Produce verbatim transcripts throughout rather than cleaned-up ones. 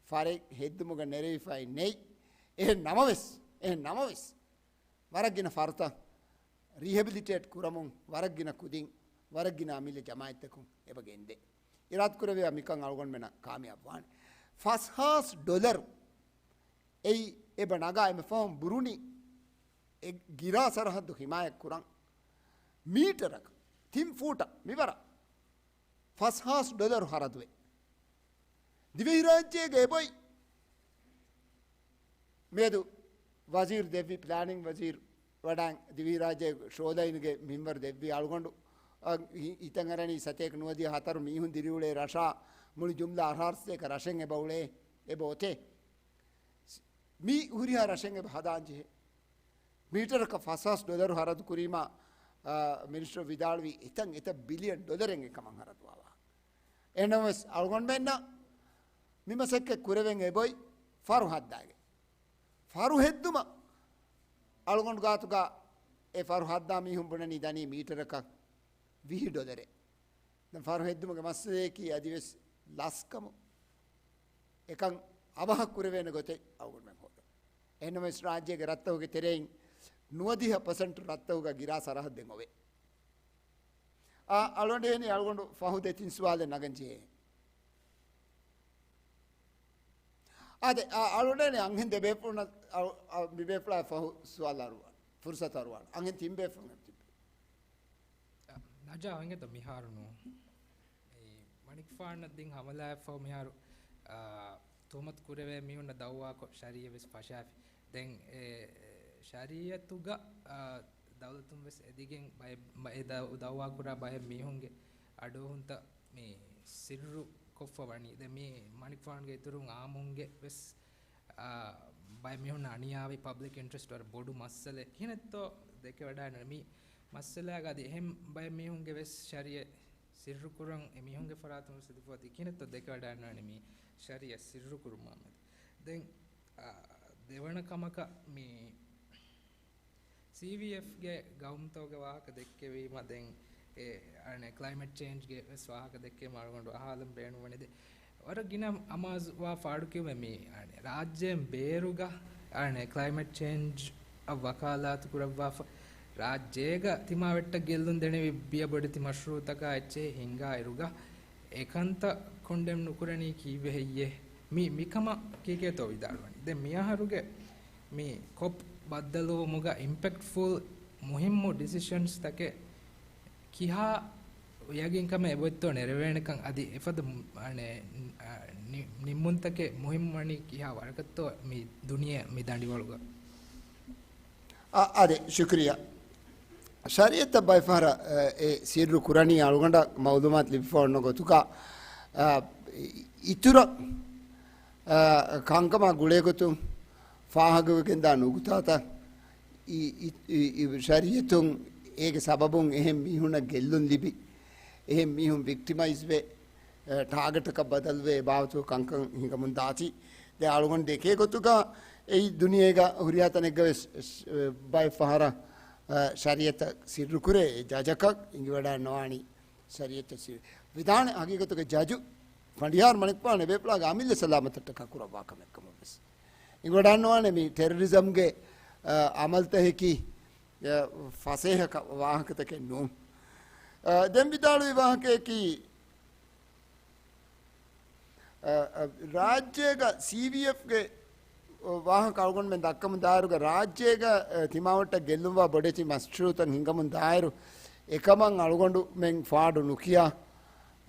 ފަރެއް ހެއްދުމުގަ ނެރެވިފައި ނެތް. އެހެން ނަމަވެސް، އެހެން ނަމަވެސް، ވަރަށް ގިނަ ފަރުތައް ރީހެބިލިޓޭޓް ކުރަމުން ވަރަށް ގިނަ ކުދިން، ވަރަށް ގިނަ އަމިއްލަ ޖަމާއަތްތަކުން އެބަ ގެންދޭ. އިރާދަކުރެއްވިޔާ މިކަން އަޅުގަނޑުމެންނަށް ކާމިޔާބުވާނެ. ފަސް ހާސް ޑޮލަރު އެއީ އެބަ ނަގާ އެންމެ ފަހުން ބުރުނި އެ ގިރާ ސަރަހައްދު ހިމާޔަތް ކުރަން މީޓަރަކަށް ތިން ފޫޓަށް މިވަރަށް ފަސް ހާސް ޑޮލަރު ހަރަދުވޭ. ދިވެހިރާއްޖޭގެ އެބޮތް މިއަދު ވަޒީރު ދެއްވި، ޕްލޭނިން ވަޒީރު ވަޑައިން ދިވެހިރާއްޖޭގެ ޝޯލައިނުގެ މިންވަރު ދެއްވި އަޅުގަނޑު، އަ، ހި-، ހިތަށް އަރަނީ ސަތޭކަ ނުވަދިހަ ހަތަރު މީހުން ދިރިއުޅޭ ރަށާ މުޅި ޖުމްލަ އަށާރަ ސަތޭކަ ރަށެއް އެބަ އުޅޭ، އެބަ އޮތޭ. މި ހުރިހާ ރަށެއް އެބަ ހަދާން ޖެހޭ. މީޓަރަކަށް ފަސް ހާސް ޑޮލަރު ހަރަދު ކުރީމާ، އާ، މިނިސްޓަރ ވިދާޅުވީ އެތަން އެތައް ބިލިއަން ޑޮލަރެއް އެކަމަށް ހަރަދުވާ ވާހަކަ. އެހެންނަމަވެސް އަޅުގަނޑުމެންނަށް މި މަސައްކަތް ކުރެވެން އެބޮތް ފަރު ހައްދާގެން. ފަރު ހެއްދުމަށް އަޅުގަނޑު ގާތުގަ އެ ފަރު ހައްދާ މީހުން ބުނަނީ ދަނީ މީޓަރަކަށް ވިހި ޑޮލަރެއް. ދެން ފަރު ހެއްދުމުގެ މައްސަލަޔަކީ އަދިވެސް ލަސްކަމު. އެކަން އަވަހަށް ކުރެވޭނެ ގޮތެއް އަޅުގަނޑުމެން ހޯދަން. އެހެންނަމަވެސް ރާއްޖޭގެ ރަށްތަކުގެ ތެރެއިން ނުވަދިހަ ޕަސެންޓް ރަށްތަކުގަ ގިރާ ސަރަހައްދެއް އޮވޭ. އާ، އަޅުގަނޑު އެހެނީ އަޅުގަނޑު ފަހު ދެތިން ސުވާލެއް ނަގަން ޖެހޭ. އާދެ، އާ، އަޅުގަނޑު އެހެނީ އަންހެން ދެބޭފުޅުންނަށް، އަ، އަ، މިބޭފުޅާ ފަހު ސުވާލު އަރުވާން. ފުރުސަތު އަރުވާން. އަންހެން ތިން ބޭފުޅުން ތިބި. ނަޖާ އިނގޭތޯ މިހާރު ނޫން. އެ މަނިކުފާނަށް ދިން ހަމަލާއަށްފަހު މިހާރު، އާ، ތުހުމަތު ކުރެވޭ މީހުންނަށް ދައުވާކޮށް ޝަރީއަތް ވެސް ފަށާފި. ދެން އެ، އެ، ޝަރީއަތުގަ، އާ، ދައުލަތުން ވެސް އެދިގެން ބައެއް، އެ ދައު-، ދައުވާ ކުރާ ބައެއް މީހުންގެ އަޑުއަހުންތައް މި ސިއްރު ކޮށްފަ ވަނީ. ދެން މި މަނިކުފާނުގެ އިތުރުން އާއްމުންގެ ވެސް، އާ، ބައެއް މީހުންނަށް އަނިޔާވި ޕަބްލިކް އިންޓްރެސްޓް ވަރަށް ބޮޑު މައްސަލައެއް. ކިހިނެއްތޯ ދެކެވަޑައިންނަނީ މި މައްސަލާގަ އަދި އެހެން ބައެއް މީހުންގެ ވެސް ޝަރީއަތް ސިއްރުކުރަން އެ މީހުންގެ ފަރާތުން ވެސް އެދިފަ އޮތީ. ކިހިނެއްތޯ ދެކެވަޑައިންނަނީ މި ޝަރީއަތް ސިއްރުކުރުމާ މެދު. ދެން، އާ، ދެވަނަ ކަމަކަށް މި ސީވީއެފްގެ ގައުމުތަކުގެ ވާހަކަ ދެއްކެވީމަ ދެން އެ، އަނެ، ކްލައިމެޓް ޗޭންޖްގެ ވެސް ވާހަކަ ދެއްކެވީމަ އަޅުގަނޑު އަހާލަން ބޭނުންވަނީ. ދެ ވަރަށް ގިނަ އަމާޒުވާ ފާޑުކިޔުމެއް މި، އަނެ، ރާއްޖޭން ބޭރުގަ، އަނެ، ކްލައިމެޓް ޗޭންޖް އަށް ވަކާލާތު ކުރައްވާފަ، ރާއްޖޭގަ ތިމާވެއްޓަށް ގެއްލުން ދެނެވި ބިޔަ ބޮޑެތި މަޝްރޫއުތަކާ އެއްޗެހި ހިނގާ އިރުގަ، އެކަންތައް ކޮންޑެމް ނުކުރަނީ ކީއްވެ ހެއްޔޭ؟ މި، މިކަމަށް ކީކޭތޯ ވިދާޅުވަނީ؟ ދެން މިއަހަރުގެ މި ކޮޕް ބައްދަލުވުމުގަ އިމްޕެކްޓްފުލް މުހިއްމު ޑިސިޝަންސްތަކެއް ކިހާ ޔަގީންކަމެއް އެބައޮތްތޯ ނެރެވޭނެކަން އަދި އެފަދަ މު-، އަނެ، އަ، ނި-، ނިންމުންތަކެއް މުހިއްމުވަނީ ކިހާ ވަރަކަށްތޯ މި ދުނިޔެ މި ދަނޑިވަޅުގަ؟ އަ-، އާދެ، ޝުކުރިއްޔާ. ޝަރީއަތަށް ބައެއް ފަހަރަށް، އަ، އެ ސިއްރު ކުރަނީ އަޅުގަނޑަށް މައުލޫމާތު ލިބިފަ އޮންނަ ގޮތުގަ، އަ، އިތުރަށް، އަ، ކަންކަމާ ގުޅޭގޮތުން ފާހަގަވެގެންދާ ނުކުތާތައް އި-، އި-، އި-، އި-، ޝަރީއަތުން އޭގެ ސަބަބުން އެހެން މީހުންނަށް ގެއްލުން ލިބި، އެހެން މީހުން ވިކްޓިމައިޒް ވެ، އެ، ޓާގެޓަކަށް ބަދަލުވެ އެ ބާވަތު ކަންކަން ހިނގަމުން ދާތީ. ދެ އަޅުގަނޑު ދެކޭ ގޮތުގަ އެއީ ދުނިޔޭގަ ހުރިހާ ތަނެއްގަ ވެސް، އެ، ބައެއް ފަހަރަށް، އެ، ޝަރީއަތަށް ސިއްރުކުރޭ އެ ޖަޖަކަށް އިނގިވަޑައިންނަވާނީ ޝަރީއަތަށް ސިއްރު. ވިދާނެ ހަގީގަތުގެ ޖަޖު ފަނޑިޔާރު މަނިކުފާނު އެބޭފުޅާގެ އަމިއްލަ ސަލާމަތަށްޓަކާ ކުރައްވާ ކަމެއް ކަމަށް ވެސް. އިނގިވަޑައިންނަވާނެ މި ޓެރަރިޒަމްގެ، އަ، އަމަލުތަކަކީ، އަ، ފަސޭހަ ކަ-، ވާހަކަތަކެއް ނޫން. އަ، ދެން ވިދާޅުވި ވާހަކަޔަކީ، އަ، އަ، ރާއްޖޭގަ ސީވީއެފްގެ ވާހަކަ އަޅުގަނޑުމެން ދައްކަމުން ދާއިރުގަ ރާއްޖޭގަ، އަ، ތިމާވެއްޓަށް ގެއްލުންވާ ބޮޑެތި މަޝްރޫއުތައް ހިނގަމުން ދާއިރު އެކަމަށް އަޅުގަނޑުމެން ފާޑު ނުކިޔާ،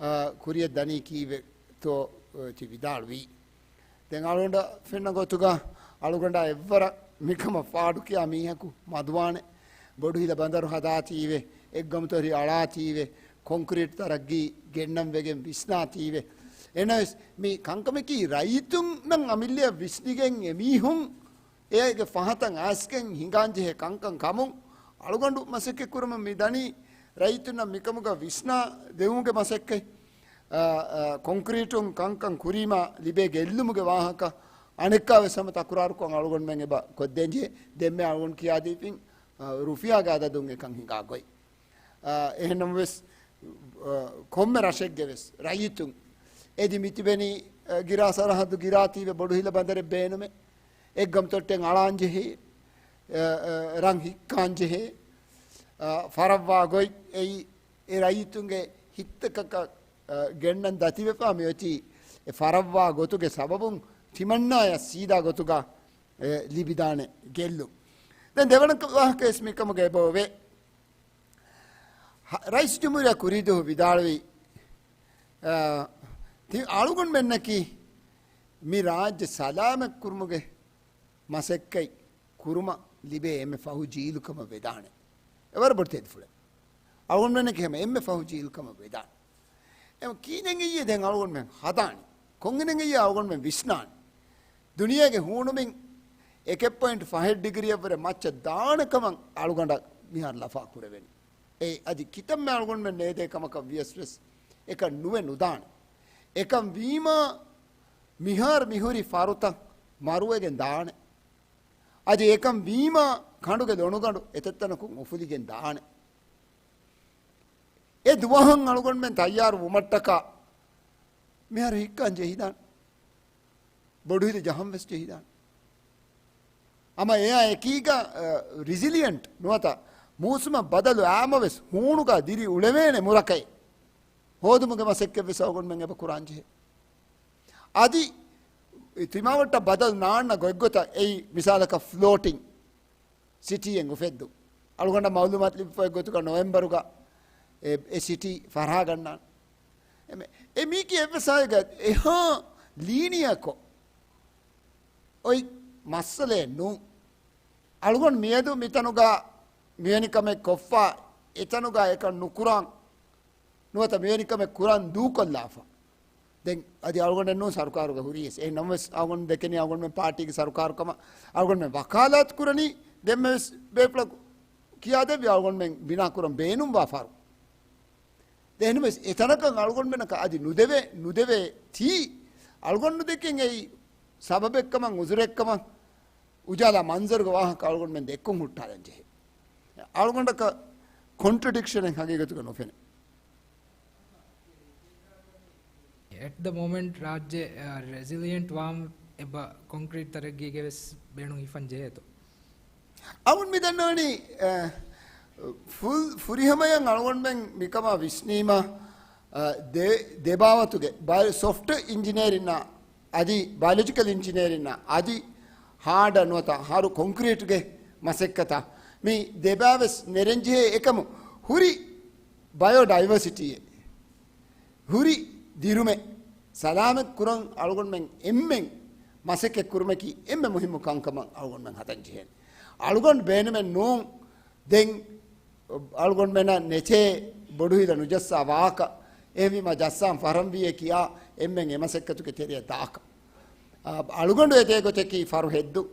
އަ، ކުރިއަށް ދަނީ ކީއްވެތޯ، އަ، ތި ވިދާޅުވީ. ދެން އަޅުގަނޑަށް ފެންނަ ގޮތުގަ އަޅުގަނޑާ އެއްވަރަށް މިކަމަށް ފާޑުކިޔާ މީހަކު މަދުވާނެ. ބޮޑުހިލަ ބަނދަރު ހަދާތީވެ، އެއްގަމުތޮށި އަޅާތީވެ، ކޮންކްރީޓް ތަރައްގީ ގެންނަން ވެގެން ވިސްނާތީވެ. އެނަވެސް މި ކަންކަމަކީ ރައްޔިތުންނަށް އަމިއްލައަށް ވިސްނިގެން އެމީހުން އޭގެ ފަހަތަށް އައިސްގެން ހިނގާންޖެހޭ ކަންކަން ކަމުން އަޅުގަނޑު މަސައްކަތްކުރަމުން މި ދަނީ ރައްޔިތުންނަށް މިކަމުގަ ވިސްނާ ދެވުމުގެ މަސައްކަތް. އާ، އާ، ކޮންކްރީޓުން ކަންކަން ކުރީމާ ލިބޭ ގެއްލުމުގެ ވާހަކަ އަނެއްކާވެސް ހަމަ ތަކުރާރުކޮށް އަޅުގަނޑުމެން އެބަ ކޮށްދޭންޖެހޭ. ދެންމެ އަޅުގަނޑު ކިޔާދީފިން، އާ، ރުފިޔާގެ އަދަދުން އެކަން ހިނގާ ގޮތް. އާ، އެހެންނަމަވެސް، އާ، ކޮންމެ ރަށެއްގެ ވެސް ރައްޔިތުން އެދި މިތިބެނީ، އެ، ގިރާ ސަރަހައްދު ގިރާތީވެ ބޮޑުހިލަ ބަނދަރެއް ބޭނުމޭ. އެއްގަމްތޮއްޓެއް އަޅާންޖެހޭ، އެ، އެ، ރަން ހިއްކާންޖެހޭ، އަ، ފަރައްވާ ގޮތް އެއީ އެ ރައްޔިތުންގެ ހިތްތަކަކަށް، އަ، ގެންނަން ދަތިވެފާ މިއޮތީ އެ ފަރައްވާ ގޮތުގެ ސަބަބުން ތިމަންނާޔަށް ސީދާ ގޮތުގަ، އެ، ލިބިދާނެ ގެއްލުން. ދެން ދެވަނަ ވާހަކަވެސް މިކަމުގަ އެބައޮވޭ. ހަ-، ރައީސް ޖުމްހޫރިއްޔާ ކުރީދުވަހު ވިދާޅުވީ، އާ، ތި އަޅުގަނޑުމެންނަކީ މި ރާއްޖެ ސަލާމަތް ކުރުމުގެ މަސައްކަތް ކުރުމަށް ލިބޭ އެންމެ ފަހު ޖީލުކަމަށް ވެދާނެ. އެވަރަށް ބޮޑު ތެދުފުޅެއް. އަޅުގަނޑުމެންނަކީ ހަމަ އެންމެ ފަހު ޖީލުކަމަށް ވެދާނެ. އެ ކިހިނެއް އިއްޔެ ދެން އަޅުގަނޑުމެން ހަދާނީ؟ ކޮންހިނެއް އިއްޔެ އަޅުގަނޑުމެން ވިސްނާނީ؟ ދުނިޔޭގެ ހޫނުމިން އެކެއް ޕޮއިންޓް ފަހެއް ޑިގްރީއަށްވުރެ މައްޗަށް ދާނެ ކަމަށް އަޅުގަނޑަށް މިހާރު ލަފާ ކުރެވެނީ. އެ އަދި ކިތަންމެ އަޅުގަނޑުމެން ނޭދޭ ކަމަކަށް ވިޔަސް ވެސް އެކަން ނުވެ ނުދާނެ. އެކަން ވީމާ މިހާރު މިހުރި ފަރުތައް މަރުވެގެން ދާނެ. އަދި އެކަން ވީމާ ކަނޑުގެ ލޮނުގަނޑު އެތައްތަނަކުން އުފުލިގެން ދާނެ. އެ ދުވަހަށް އަޅުގަނޑުމެން ތައްޔާރު ވުމަށްޓަކާ މިހާރު ހިއްކާން ޖެހިދާނެ. ބޮޑުހިލަ ޖަހަން ވެސް ޖެހިދާނެ. ހަމަ އެއާ އެކީގަ، އަ، ރިޒިލިއަންޓް ނުވަތަ މޫސުމަށް ބަދަލު އާމަވެސް ހޫނުގަ ދިރި އުޅެވޭނެ މުރަކައެއް ހޯދުމުގެ މަސައްކަތްވެސް އަޅުގަނޑުމެން އެބަ ކުރާންޖެހޭ. އަދި ތިމާވައްޓަށް ބަދަލު ނާންނަ ގޮތްގޮތަށް އެއީ މިސާލަކަށް ފްލޯޓިން ސިޓީއެއް އުފެއްދުން. އަޅުގަނޑަށް މައުލޫމާތު ލިބިފައި ގޮތުގަ ނޮވެމްބަރުގަ އެ، އެ ސިޓީ ފަރާގަންނާނެ. އެމެ-، އެ މީކީ އެއްވެސް އާއެކަށް އެހާ ލީނިއަކޮށް އޮތް މައްސަލައެއް ނޫން. އަޅުގަނޑު މިއަދު މިތަނުގަ މިވެނި ކަމެއް ކޮށްފަ، އެތަނުގަ އެކަން ނުކުރާން. ނުވަތަ މިވެނި ކަމެއް ކުރަން ދޫކޮށްލާފަ. ދެން އަދި އަޅުގަނޑެއް ނޫން ސަރުކާރުގަ ހުރީ އެސް. އެހެން ނަމަވެސް އަޅުގަނޑު ދެކެނީ އަޅުގަނޑުމެން ޕާޓީގެ ސަރުކާރު ކަމަށް. އަޅުގަނޑުމެން ވަކާލާތު ކުރަނީ ދެންމެވެސް ބޭފުޅަކު ކިޔާދެއްވި އަޅުގަނޑުމެން ބިނާ ކުރަން ބޭނުންވާ ފަރު. ދެންމެވެސް އެތަނަކަށް އަޅުގަނޑުމެންނަކަށް އަދި ނުދެވޭ، ނުދެވޭ ތީ އަޅުގަނޑު ދެކެން އެއީ ސަބަބެއްކަމަށް އުޒުރެއްކަމަށް އުޖާލާ މަންޒަރުގެ ވާހަކަ އަޅުގަނޑުމެން ދެއްކުން ހުއްޓާލަން ޖެހޭ. އަޅުގަނޑަކަށް ކޮންޓްރަޑިކްޝަނެއް ހަގީގަތުގަ ނުފެނޭ. އެޓް ދަ މޮމެންޓް ރާއްޖެ، އަ، ރެޒިލިއެންޓް ވާން އެބަ ކޮންކްރީޓް ތަރައްގީގެ ވެސް ބޭނުން ހިފަން ޖެހޭތޯ؟ އަޅުގަނޑު މި ދަންނަވަނީ، އަ، ފު-، ފުރިހަމަޔަށް އަޅުގަނޑުމެން މިކަމާ ވިސްނީމަ، އަ، ދެ-، ދެބާވަތުގެ ބައި-، ސޮފްޓް އިންޖިނޭރިންނާ އަދި ބަޔޮލޮޖިކަލް އިންޖިނޭރިންނާ އަދި ހާޑަ ނުވަތަ ހަރު ކޮންކްރީޓްގެ މަސައްކަތަށް މި ދެބާވެސް ނެރެންޖެހޭ އެކަމު ހުރި ބަޔޯޑައިވަސިޓީއެއް ހުރި ދިރުމެއް ސަލާމަތް ކުރަން އަޅުގަނޑުމެން އެންމެން މަސައްކަތް ކުރުމަކީ އެންމެ މުހިއްމު ކަންކަމަށް އަޅުގަނޑުމެން ހަދަން ޖެހޭނެ. އަޅުގަނޑު ބޭނުމެއް ނޫން ދެން އަޅުގަނޑުމެންނަށް ނެތޭ ބޮޑުހިލަ ނުޖައްސާ ވާކަށް. އެހެންވީމަ ޖައްސާން ފަރަންވީއޭ ކިޔާ އެންމެން އެ މަސައްކަތުގެ ތެރެއަށް ދާކަށް. އަ، އަޅުގަނޑު އެދޭ ގޮތަކީ ފަރު ހެއްދުން.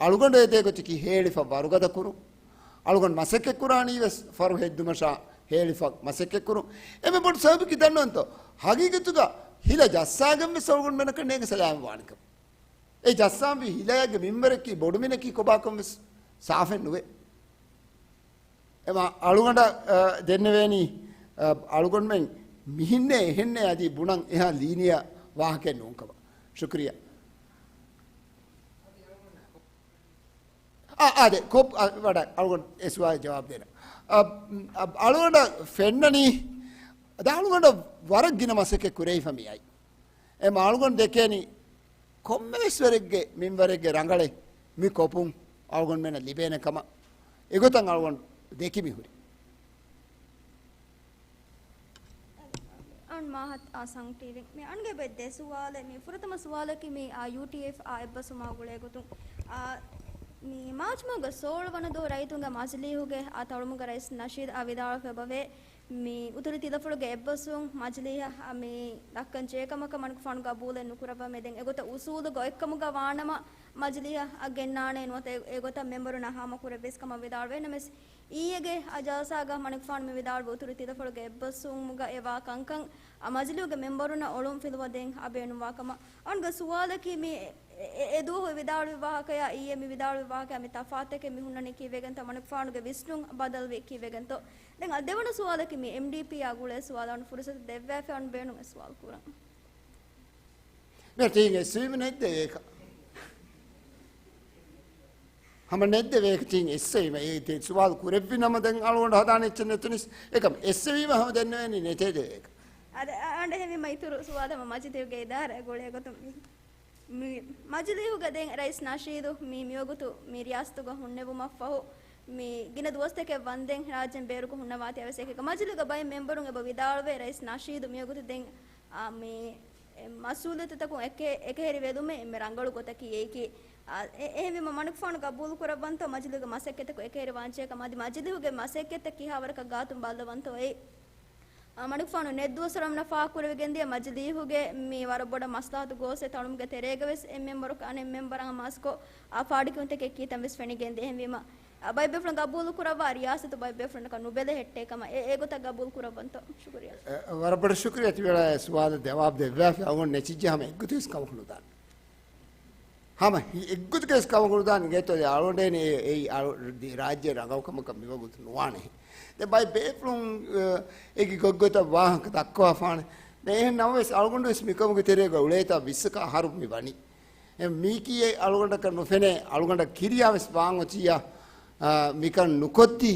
އަޅުގަނޑު އެދޭ ގޮތަކީ ހޭޅިފަ ވަރުގަދަ ކުރުން. އަޅުގަނޑު މަސައްކަތް ކުރާނީ ވެސް ފަރު ހެއްދުމަށާ ހޭޅިފަ މަސައްކަތް ކުރުން. އެންމެ ބޮޑު ސަބަބަކީ ދަންނަވަންތޯ؟ ހަގީގަތުގަ ހިލަ ޖައްސާގެން ވެސް އަޅުގަނޑުމެންނަކަށް ނޭނގެ ސަލާމަތް ވާނެ ކަމަށް. އެ ޖައްސާންވީ ހިލައެއްގެ މިންވަރަކީ ބޮޑުމިނަކީ ކޮބާކަން ވެސް ސާފެއް ނުވޭ. އެމަ އަޅުގަނޑަށް، އަ، ދެންނެވޭނީ، އަ، އަޅުގަނޑުމެން މިހެންނޭ އެހެންނޭ އަދި ބުނަން އެހާ ލީނިއަ ވާހަކައެއް ނޫންކަމަށް. ޝުކްރިޔާ. އާ، އާދެ، ކޮބް، އަ، ވަޑަ އަޅުގަނޑު އެ ސުވާލަށް ޖަވާބު ދޭނަ. އަ، އަ، އަޅުގަނޑަށް ފެންނަނީ، އަދަ އަޅުގަނޑަށް ވަރަށް ގިނަ މަސައްކަތް ކުރެވިފަ މި އައި. އެމަ އަޅުގަނޑު ދެކޭނީ ކޮންމެވެސް ވަރެއްގެ މިންވަރެއްގެ ރަނގަޅެއް މި ކޮޕުން އަޅުގަނޑުމެންނަށް ލިބޭނެ ކަމަށް އެގޮތަށް އަޅުގަނޑު ދެކި މި ހުރި. އަން މާހަތް އާ ސަން ޓީވީ. މި އަންގެ ބެއްދޭ ސުވާލެއް. މި ފުރަތަމަ ސުވާލަކީ މި، އާ، ޔޫޓީއެފް އާ އެއްބަސްވުމާ ގުޅޭ ގޮތުން، އާ، މި މާޗް މަހުގެ ސޯޅަ ވަނަ ދުވަހު ރައްޔިތުންގެ މަޖިލީހުގެ އާ ތަޅުމުގަ ރައީސް ނަޝީދު އާ ވިދާޅުވެފަ އެބަވޭ. މި އުތުރު ތިލަފުޅުގެ އެއްބަސްވުން މަޖިލީހަށް މި ދައްކަން ޖެހޭ ކަމަކަށް މަނިކުފާނު ގަބޫލެއް ނުކުރައްވަމޭ. ދެން އެގޮތަށް އުސޫލުގަ އޮތްކަމުގަ ވާނަމަ މަޖިލީހަށް ގެންނާނެ ނުވަތަ އެ، އެގޮތަށް މެމްބަރުންނާ ހާމަކުރެއްވިޔަސް ކަމަށް ވިދާޅުވޭ. ނަމަވެސް އިއްޔެގެ އާ ޖަލްސާގަ މަނިކުފާނު މި ވިދާޅުވި އުތުރު ތިލަފުޅުގެ އެއްބަސްވުމުގަ އެވާ ކަންކަން އާ މަޖިލީހުގެ މެމްބަރުންނަށް އޮޅުން ފިލުވަ ދޭން އާ ބޭނުންވާ ކަމަށް. އަންގަ ސުވާލަކީ މި އެ، އެ، އެ ދުވަހު ވިދާޅުވި ވާހަކަޔާ އިއްޔެ މި ވިދާޅުވި ވާހަކަޔާ މި ތަފާތެކޭ މި ހުންނަނީ ކީއްވެގެންތޯ؟ މަނިކުފާނުގެ ވިސްނުން ބަދަލުވީ ކީއްވެގެންތޯ؟ ދެން އަ، ދެވަނަ ސުވާލަކީ މި އެމްޑީޕީއާ ގުޅޭ ސުވާލު އަން ފުރުސަތު ދެއްވާފަ އަން ބޭނުން އެ ސުވާލު ކުރަން. މި ތީން އެއްސެވީމަ ނެތް ދެވޭކަށް. ހަމަ ނެތް ދެވޭކަށް ތީން އެއްސެވީމަ. އޭ ތި ސުވާލު ކުރެއްވި ނަމަ ދެން އަޅުގަނޑު ހަދާނެ އެއްޗެއް ނެތުނިސް. އެކަމް އެއްސެވީމަ ހަމަ ދެންނެވޭނީ ނެތޭ ދެވޭކަށް. އަދި އަ-، އަންޑެހެންވީމަ އިތުރު ސުވާލަށް މަޖިލީހުގެ އިދާރާ ގުޅޭ ގޮތުން މި، މި މަޖިލީހުގަ ދެން ރައީސް ނަޝީދު މި މިވަގުތު މި ރިޔާސަތުގަ ހުންނެވުމަށްފަހު މި ގިނަ ދުވަސްތަކެއް ވަންދެން ރާއްޖޭން ބޭރުގަ ހުންނަވާތީ އަވަސް އެކަކަ މަޖިލީހުގަ ބައެއް މެމްބަރުން އެބަ ވިދާޅުވޭ ރައީސް ނަޝީދު މިވަގުތު ދެން އާ، މި، އެ، މަސްއޫލިއްޔަތުތަކުން އެކެ-، އެކަހެރި ވެލުމެއް އެންމެ ރަނގަޅު ގޮތަކީ އެއީކީ. އާ، އެ-، އެހެންވީމަ މަނިކުފާނު ގަބޫލު ކުރައްވަންތޯ މަޖިލީހުގެ މަސައްކަތްތަކުން އެކަހެރި ވާންޖެހޭކަމަށް އަދި މަޖިލީހުގެ މަސައްކަތްތައް ކިހާވަރަކަށް ގާތުން ބައްލަވަންތޯ އެއީ. އާ، މަނިކުފާނު ނެތް ދުވަސްވަރަށް ވަންނަ ފާހަގަކުރެވިގެންދިޔަ މަޖިލީހުގެ މި ވަރަށް ބޮޑަށް މަސްލަހަތު ގޯސްވެ ތަޅުމުގެ ތެރޭގަވެސް އެއް މެމްބަރަކު އަނެއް މެމްބަރަށް މަސްކޮށް އާ ފާޑުކިޔުންތަކެއް ކީތަން ވެސް ފެނިގެންދިޔަ. އެހެންވީމަ، އަ، ބައެއްބޭފުޅުން ގަބޫލު ކުރައްވާ ރިޔާސަތު ބައެއްބޭފުޅުންނަކަށް ނުބެލެ ހެއްޓޭ ކަމަށް އެ، އެގޮތަށް ގަބޫލު ކުރައްވަންތޯ؟ ޝުކުރިއްޔާ. އެ، ވަރަށް ބޮޑަށް ޝުކުރިއްޔާ ތިބޭފުޅާ ސުވާލަށް ޖަވާބު ދެއްވާފަ. އަޅުގަނޑު ނެތިއްޖެ ހަމަ އެއްގޮތަކަސް ކަމަކު ނުދާނެ. ހަމަ ހި-، އެއްގޮތަކަސް ކަމަކު ނުދާނެ. އިނގޭތޯ އަޅުގަނޑޭނެ އެ، އެއީ އަޅު-، ދި-، ރާއްޖޭ ރަނގަޅު ކަމަކަށް މިވަގުތު ނުވާނެ. ދެ ބައެއް ބޭފުޅުން، އެ، އެކި ގޮތްގޮތަށް ވާހަކަ ދައްކަވާފާނެ. ދެ އެހެން ނަމަވެސް އަޅުގަނޑު ވެސް މިކަމުގެ ތެރޭގަ އުޅޭތާ ވިއްސަކަށް އަހަރު މި ވަނީ. އެ މީކީ އެ އަޅުގަނޑަކަށް ނުފެނޭ، އަޅުގަނޑަށް ކިރިޔާ ވެސް ވާން އޮތިއްޔާ، އާ، މިކަން ނުކޮށްދީ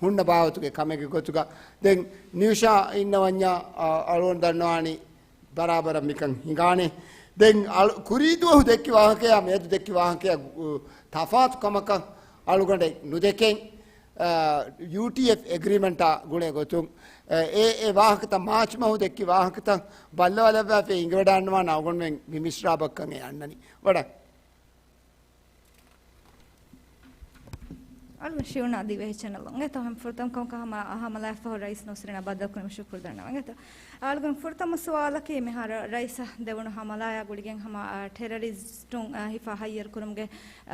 ހުންނަ ބާވަތުގެ ކަމެއްގެ ގޮތުގަ. ދެން ނިއުޝާ އިންނަވަންޏާ، އާ، އަޅުގަނޑު ދަންނަވާނީ ބަރާބަރަށް މިކަން ހިނގާނެ. ދެން އަޅު-، ކުރީ ދުވަހު ދެއްކި ވާހަކަޔާ މިއަދު ދެއްކި ވާހަކަޔާ، އު، ތަފާތު ކަމަކަށް އަޅުގަނޑެއް ނުދެކެން. އާ، ޔޫޓީއެފް އެގްރީމަންޓާ ގުޅޭ ގޮތުން، އެ، އެ، އެ ވާހަކަތައް މާޗް މަހު ދެއްކި ވާހަކަތައް ބައްލަވާލައްވާފައި އިނގިވަޑާންނަވާނެ އަޅުގަނޑުމެން މި މިސްރާބަށްކަން އެ އަންނަނީ. ވަޑަ. އަޅުގަނޑު ޝިޔުނާ ދިވެހި ޗެނަލުން. އެތަ ހަމަ ފުރަތަމަ ކަމަކަށް ހަމަ ހަމަލާއަށްފަހު ރައީސް ނަސްރީން ބައްދަލުކުރުމަށް ޝުކުރު ދަންނަވަން. އެތަ އަޅުގަނޑު ފުރަތަމަ ސުވާލަކީ މިހާރު ރައީސަށް ދެވުނު ހަމަލާއާ ގުޅިގެން ހަމަ، އަ، ޓެރަރިސްޓުން، އަ، ހިފާ ހައްޔަރުކުރުމުގެ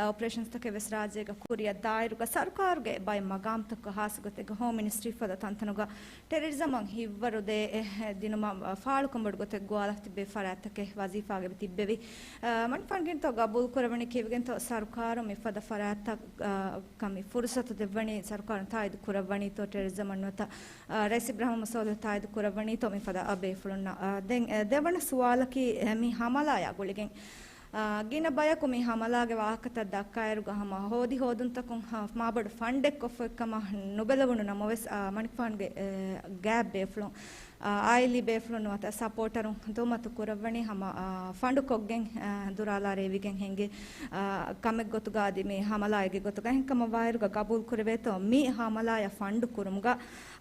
އޮޕަރޭޝަންސްތަކެއް ވެސް ރާއްޖޭގަ ކުރިއަށް ދާއިރުގަ ސަރުކާރުގެ ބައެއް މަގާމްތަކުގަ ހާއްސަ ގޮތެއްގަ ހޯމް މިނިސްޓްރީ ފަދަ ތަންތަނުގަ ޓެރަރިޒަމަށް ހިތްވަރު ދޭ އެ ދިނުމަށް ފާޅުކަން ބޮޑު ގޮތެއް ގޮވާލަފަ ތިއްބެވި ފަރާތްތަކެއް ވަޒީފާގަ ތިއްބެވި. އަ، މަނިކުފާނު ގިންތޯ ގަބޫލު ކުރައްވަނީ ކީއްވެގެންތޯ ސަރުކާރު މިފަދަ ފަރާތްތައް، އަ، ކަމި ފުރުސަތު ދެއްވަނީ ސަރުކާރުން ތާއީދު ކުރައްވަނީތޯ ޓެރަރިޒަމަށް ނުވަތަ، އަ، ރައީސް އިބްރާހިމް މުސައްވަލަ ތާއީދު ކުރައްވަނީތޯ މިފަދަ އަ ބޭފުޅުންނަށް. އަ، ދެން، އަ، ދެވަނަ ސުވާލަކީ، އެ، މި ހަމަލާއާ ގުޅިގެން އާ، ގިނަ ބަޔަކު މި ހަމަލާގެ ވާހަކަތައް ދައްކާއިރުގަ ހަމަ ހޯދި ހޯދުންތަކުން ހަ-، މާބޮޑު ފަންޑެއް ކޮށްފައި ކަމަށް ނުބެލެވުނު ނަމަވެސް، އާ، މަނިކުފާނުގެ، އެ، ގާތް ބޭފުޅުން، އާ، އާއިލީ ބޭފުޅުން ނުވަތަ ސަޕޯޓަރުން ތުހުމަތު ކުރައްވަނީ ހަމަ، އާ، ފަންޑު ކޮށްގެން، އާ، ދުރާލާ ރޭވިގެން ހިނގި، އާ، ކަމެއް ގޮތުގަ އަދި މި ހަމަލާއެއްގެ ގޮތުގަ. އެހެންކަމަށް ވާއިރުގަ ގަބޫލު ކުރެވޭތޯ މި ހަމަލާއަށް ފަންޑު ކުރުމުގަ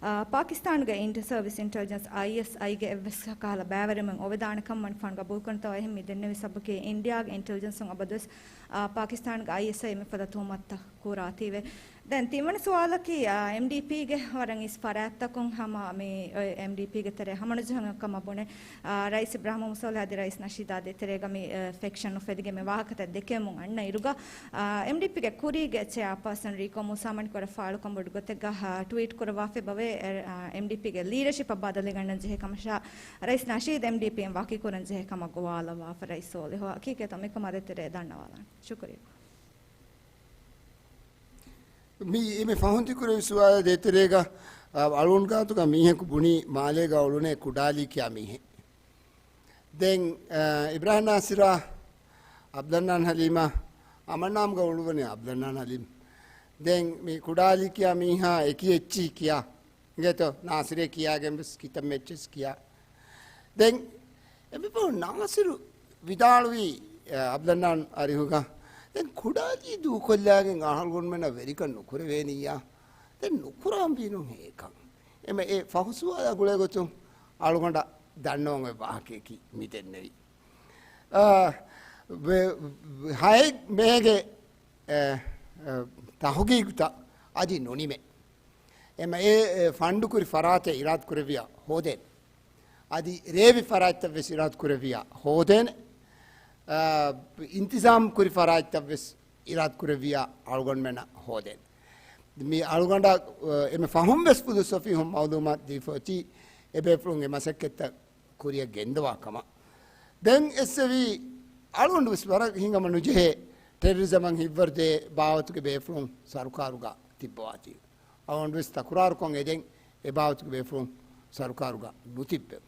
އާ، ޕާކިސްތާނުގެ އިންޓަ ސަރވިސް އިންޓެލިޖެންސް، އައިއެސްއައިގެ އެއްވެސް ކަހަލަ ބައިވެރިވުމެއް އޮވެދާނެ ކަމަށް މަނިކުފާނު ގަބޫލު ކުރަންތޯ އެހެން މި ދެންނެވި ސަބަބަކީ އިންޑިއާގެ އިންޓެލިޖެންސުން އަބަދުވެސް، އާ، ޕާކިސްތާނުގެ އައިއެސްއައި މިފަދަ ތުހުމަތުތައް ކުރާތީވެ. ދެން ތިންވަނަ ސުވާލަކީ، އާ، އެމްޑީޕީގެ ވަރަށް އިސް ފަރާތްތަކުން ހަމަ މި، އެ، އެމްޑީޕީގެ ތެރޭ ހަމަނުޖެހުން ކަމަށް ބުނެ، އާ، ރައީސް އިބްރާހިމް މުސައްވަލަ އަދި ރައީސް ނަޝީދާ ދޭތެރޭގަ މި، އެ، ފެކްޝަން އުފެދިގެން މި ވާހަކަތައް ދެކެވެމުން އަންނަ އިރުގަ، އާ، އެމްޑީޕީގެ ކުރީގެ ޗެއާޕާސަން ރީކޯ މޫސާ މަނިކު ވަރަށް ފާޅުކަން ބޮޑު ގޮތެއްގަ، އާ، ޓްވީޓް ކުރައްވާފައި އެބަވޭ، އެ، އާ، އެމްޑީޕީގެ ލީޑަޝިޕަށް ބަދަލެއް ގަންނަން ޖެހޭ ކަމަށާ، ރައީސް ނަޝީދު އެމްޑީޕީއިން ވަކިކުރަން ޖެހޭ ކަމަށް ގޮވާލައްވާފަ ރައީސް ސޯލިހުއާ. ހަގީގަތަށް މިކަމާ ދޭތެރޭ ދަންނަވާލާނެ. ޝުކުރިއްޔާ. މި، މި ފަހުން ތި ކުރެއްވި ސުވާލާ ދޭތެރޭގަ، އާ، އަޅުގަނޑު ގާތުގަ މީހަކު ބުނީ މާލޭގަ އުޅުނޭ ކުޑާލީ ކިޔާ މީހެއް. ދެން، އަ، އިބްރާހިމް ނާސިރާ، އަބްދަންނާން ހަލީމާ، އަމަންނާމުގަ އުޅުވަނީ އަބްދަންނާން ހަލީމް. ދެން މި ކުޑާލީ ކިޔާ މީހާ އެކި އެއްޗިހި ކިޔާ. އިނގޭތޯ، ނާސިރޭ ކިޔާގެން ވެސް ކިތަންމެ އެއްޗެއް ކިޔާ. ދެން އެމިފަހު ނާސިރު ވިދާޅުވީ، އަ، އަބްދަންނާން އަރިހުގަ، ދެން ކުޑާލީ ދޫކޮށްލާގެން އަހަރުގަނޑުމެންނަށް ވެރިކަން ނުކުރެވޭނިއްޔާ. ދެން ނުކުރާންވީނު ހޭކަން. އެމަ އެ ފަހު ސުވާލާ ގުޅޭ ގޮތުން އަޅުގަނޑަށް ދަންނަވަން އޮތް ވާހަކަޔަކީ މި ދެންނެވީ. އާ، ވެ-، ވެ-، ހައެއް މޭގެ، އެ، އެ، ތަހުގީގުތައް އަދި ނުނިމޭ. އެމަ އެ، އެ، ފަންޑު ކުރި ފަރާތެއް އިރާދަ ކުރެއްވިޔާ ހޯދޭނެ. އަދި ރޭވި ފަރާތްތައް ވެސް އިރާދަ ކުރެއްވިޔާ ހޯދޭނެ. އާ، އިންތިޒާމް ކުރި ފަރާތްތައް ވެސް އިރާދަ ކުރެއްވިޔާ އަޅުގަނޑުމެންނަށް ހޯދޭނެ. މި އަޅުގަނޑަށް، އަ، އެންމެ ފަހުން ވެސް ފުދު ސޮފީހުން މައުލޫމާތު ދީފަ އޮތީ އެބޭފުޅުން އެ މަސައްކަތްތައް ކުރިއަށް ގެންދަވާ ކަމަށް. ދެން އެއްސެވީ އަޅުގަނޑު ވެސް ވަރަށް ހިނގަމަ ނުޖެހޭ ޓެރަރިޒަމަށް ހިތްވަރުދޭ ބާވަތުގެ ބޭފުޅުން ސަރުކާރުގަ ތިއްބަވާތީ. އަޅުގަނޑު ވެސް ތަކުރާރުކޮށް އެދެން އެ ބާވަތުގެ ބޭފުޅުން ސަރުކާރުގަ ނުތިއްބެވުން.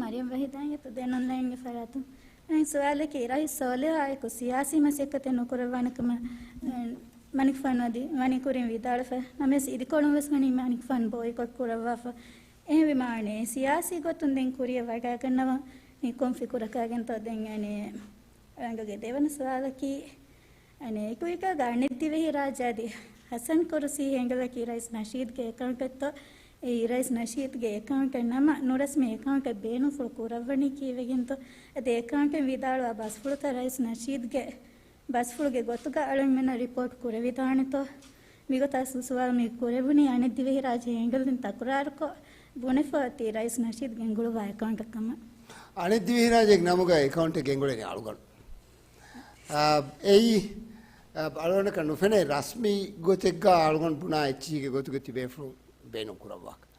މަރިޔަމް ވަހީދާއިން އެތައް ދެން އޮންލައިންގެ ފަރާތުން. އައި ސުވާލަކީ ރައީސް ސޯލިހާއެކު ސިޔާސީ މަސައްކަތެއް ނުކުރައްވާނެ ކަމަށް، އަ، މަނިކުފާނު އަދި ވަނީ ކުރިން ވިދާޅުވެފަ. ނަމަވެސް އިދިކޮޅުން ވެސް ވަނީ މަނިކުފާނު ބޯއިކޮޓް ކުރައްވާފަ. އެހެންވީމާ އަނެއް ސިޔާސީ ގޮތުން ދެން ކުރިއަށް ވަޑައިގަންނަވަނީ ކޮން ފިކުރަކާގެންތޯ؟ ދެން އަނެއް ރަނގަގެ ދެވަނަ ސުވާލަކީ، އަނެއް އެކުއިކާގަ އަނެއް ދިވެހި ރާއްޖެ އަދި ހަސަން ކުރުސީ ހޭނގަލަކީ ރައީސް ނަޝީދުގެ އެކައުންޓެއްތޯ؟ އެއީ ރައީސް ނަޝީދުގެ އެކައުންޓެއް ނަމަ، ނުރަސްމީ އެކައުންޓެއް ބޭނުންފުޅު ކުރައްވަނީ ކީއްވެގެންތޯ؟ އަދި އެކައުންޓެއް ވިދާޅުވާ ބަސްފުޅުތައް ރައީސް ނަޝީދުގެ ބަސްފުޅުގެ ގޮތުގަ އަޅުގަނޑުމެންނަށް ރިޕޯޓް ކުރެވިދާނެތޯ؟ މިގޮތަށް ސު-، ސުވާލު މި ކުރެވުނީ އަނެއް ދިވެހިރާއްޖެ ހޭނގަލުން ތަކުރާރުކޮށް ބުނެފަ އޮތީ ރައީސް ނަޝީދު ގެންގުޅުއްވާ އެކައުންޓަށް ކަމަށް. އަނެއް ދިވެހިރާއްޖެ ނަމުގަ އެކައުންޓެއް ގެންގުޅެނީ އަޅުގަނޑު. އާ، އެއީ، އާ، އަޅުގަނޑަކަށް ނުފެނޭ ރަސްމީ ގޮތެއްގަ އަޅުގަނޑު ބުނާ އެއްޗީގެ ގޮތުގަ ތިބޭފުޅުން ބޭނުން ކުރައްވާކަށް.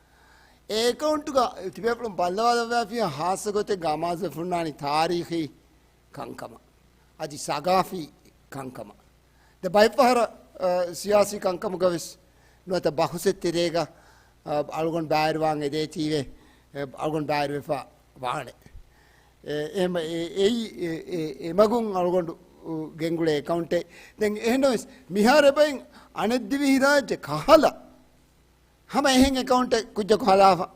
އެ އެކައުންޓުގަ ތިބޭފުޅުން ބައްލަވާލައްވާފިޔާ ހާއްސަ ގޮތެއްގަ އަމާޒުވެފަ ހުންނާނީ ތާރީޚީ ކަންކަމަށް އަދި ސަގާފީ ކަންކަމަށް. ދެ ބައެއްފަހަރަށް، އަ، ސިޔާސީ ކަންކަމުގަ ވެސް ނުވަތަ ބަހުސެއް ތެރޭގަ، އަ، އަޅުގަނޑު ބައިވެރިވާން އެދޭތީވެ، އަ، އަޅުގަނޑު ބައިވެރިވެފަ ވާނެ. އެ، އެ، އެ، އެ، އެ، އެ މަގުން އަޅުގަނޑު ގެންގުޅޭ އެކައުންޓެއް. ދެން އެހެންނަމަވެސް މިހާރު އެބައިން އަނެއް ދިވެހިރާއްޖެ ކަހަލަ ހަމަ އެހެން އެކައުންޓެއް ކުއްޖަކު ހަދާފަ.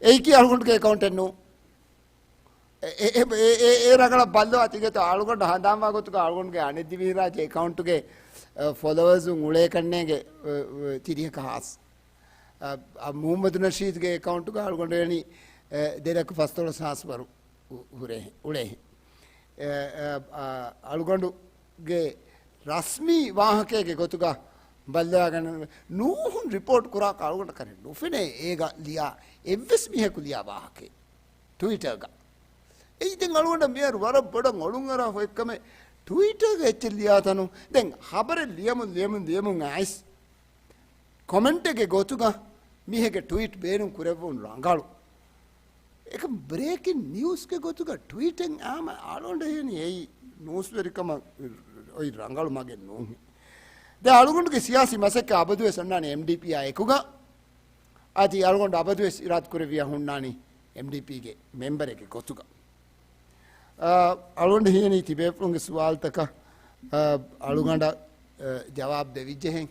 އެއީކީ އަޅުގަނޑުގެ އެކައުންޓެއް ނޫން. އެ، އެ، އެ، އެ، އެ، އެ ރަނގަޅަށް ބައްލަވާ ތިގެތޯ އަޅުގަނޑު ހަނދާންވާ ގޮތުގަ އަޅުގަނޑުގެ އަނެއް ދިވެހިރާއްޖެ އެކައުންޓުގެ، އަ، ފޮލޯވަރސް އުޅޭ ކަންނޭނގެ، އަ، އަ، ތިރީހަކަށް ހާސް. އަ، އަ، މުހައްމަދު ނަޝީދުގެ އެކައުންޓުގަ އަޅުގަނޑު އެނީ، އެ، ދެ ލައްކަ ފަސްދޮޅަސް ހާސް ވަރު އު-، ހުރޭ، އުޅޭހެން. އެ، އަ، އަ، އަޅުގަނޑުގެ ރަސްމީ ވާހަކައިގެ ގޮތުގަ ބައްލަވާގަންނަ ނޫހުން ރިޕޯޓް ކުރާކަށް އަޅުގަނޑަކަށް ނުފެނޭ އޭގަ ލިޔާ އެއްވެސް މީހަކު ލިޔާ ވާހަކައެއް. ޓުވިޓަރގަ. އެއީ ދެން އަޅުގަނޑަށް މިހާރު ވަރަށް ބޮޑަށް އޮޅުންއަރާފަ އޮތްކަމެއް ޓުވިޓަރގަ އެއްޗެއް ލިޔާތަނު. ދެން ހަބަރެއް ލިޔަމުން ލިޔަމުން ލިޔަމުން އައިސް ކޮމެންޓެއްގެ ގޮތުގަ މީހެއްގެ ޓުވީޓް ބޭނުން ކުރެއްވުން ރަނގަޅު. އެކަމް ބްރޭކިން ނިއުސްގެ ގޮތުގަ ޓުވީޓެއް އާމަ އަޅުގަނޑަށް ހީނީ އެއީ ނޫސްވެރިކަމަށް އޮތް ރަނގަޅު މަގެއް ނޫން. ދެ އަޅުގަނޑުގެ ސިޔާސީ މަސައްކަތް އަބަދުވެސް އޮންނާނީ އެމްޑީޕީއާ އެކުގަ. އަދި އަޅުގަނޑު އަބަދުވެސް އިރާދަކުރެއްވިޔާ ހުންނާނީ އެމްޑީޕީގެ މެމްބަރެއްގެ ގޮތުގަ. އަ، އަޅުގަނޑު ހިޔަނީ ތިބޭފުޅުންގެ ސުވާލުތަކަށް، އަ، އަޅުގަނޑަށް، އަ، ޖަވާބު ދެވިއްޖެހެން.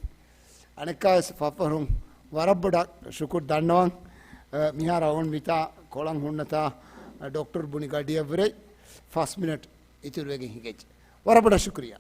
އަނެއްކާވެސް ފަށްފަށުން ވަރަށް ބޮޑަށް ޝުކުރު ދަންނަވަން. އަ، މިހާރު އަޅުގަނޑު މިތާ ކޮޅަށް ހުންނަތާ، އަ، ޑޮކްޓަރު ބުނި ގަޑިއަށްވުރެ ފަސް މިނެޓް އިތުރުވެގެން ހިނގައްޖެ. ވަރަށް ބޮޑަށް ޝުކުރިއްޔާ.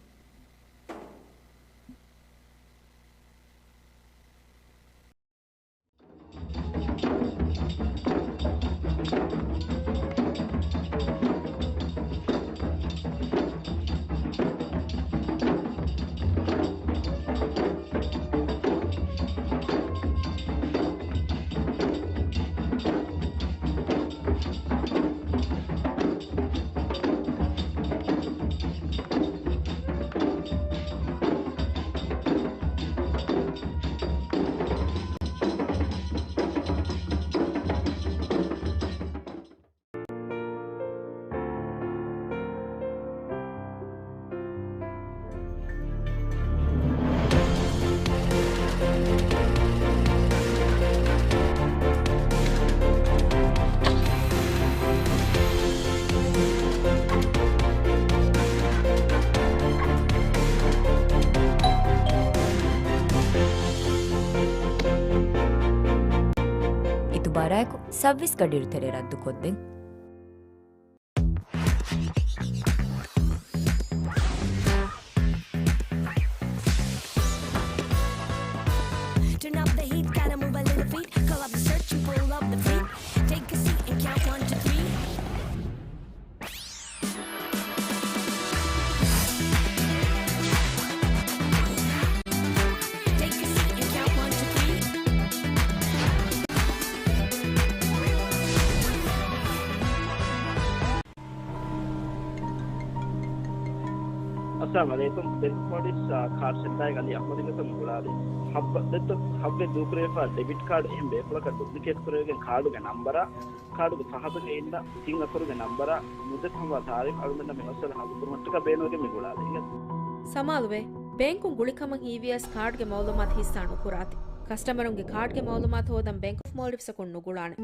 އިތުބާރާއެކު ސައުވީސް ގަޑިއިރު ތެރޭ ރައްދުކޮށްދެން. Turn up the heat, gotta move a little feet. Call up the search and pull up the feet. Take a seat and count one, two, three. Take a seat and count one, two, three. އައްސަލާމު ޢަލައިކުމް. ބެންކް މޯލްޑިވްސް، އާ، ކާޑް ސެންޓާއިން އަލީ އަޙްމަދުގެ ގޮތުން ގުޅާލި. ހައްވަ-، ދެއްތޯ ހައްވެ ދޫކުރެވިފަ ޑެބިޓް ކާޑް އެހެން ބޭފުޅަކަށް ޑުޕްލިކޭޓް ކުރެވިގެން ކާޑުގެ ނަންބަރާ، ކާޑުގެ ފަހަތުގައި އިންނަ ތިން އަކުރުގެ ނަންބަރާ މުއްދަތު ހަމަވާ ތާރީޚް އަޅުގަނޑަށް މި މައްސަލަ ހައްލު ކުރުމަށްޓަކާ ބޭނުންވެގެން މި ގުޅާލީ. ސަމާލުވޭ، ބޭންކުން ގުޅި ކަމަށް ހީވިޔަސް ކާޑްގެ މައުލޫމާތު ހިއްސާ ނުކުރާތި. ކަސްޓަމަރުންގެ ކާޑްގެ މައުލޫމާތު ހޯދަން ބޭންކް އޮފް މޯލްޑިވްސްއަކުން ނުގުޅާނެ.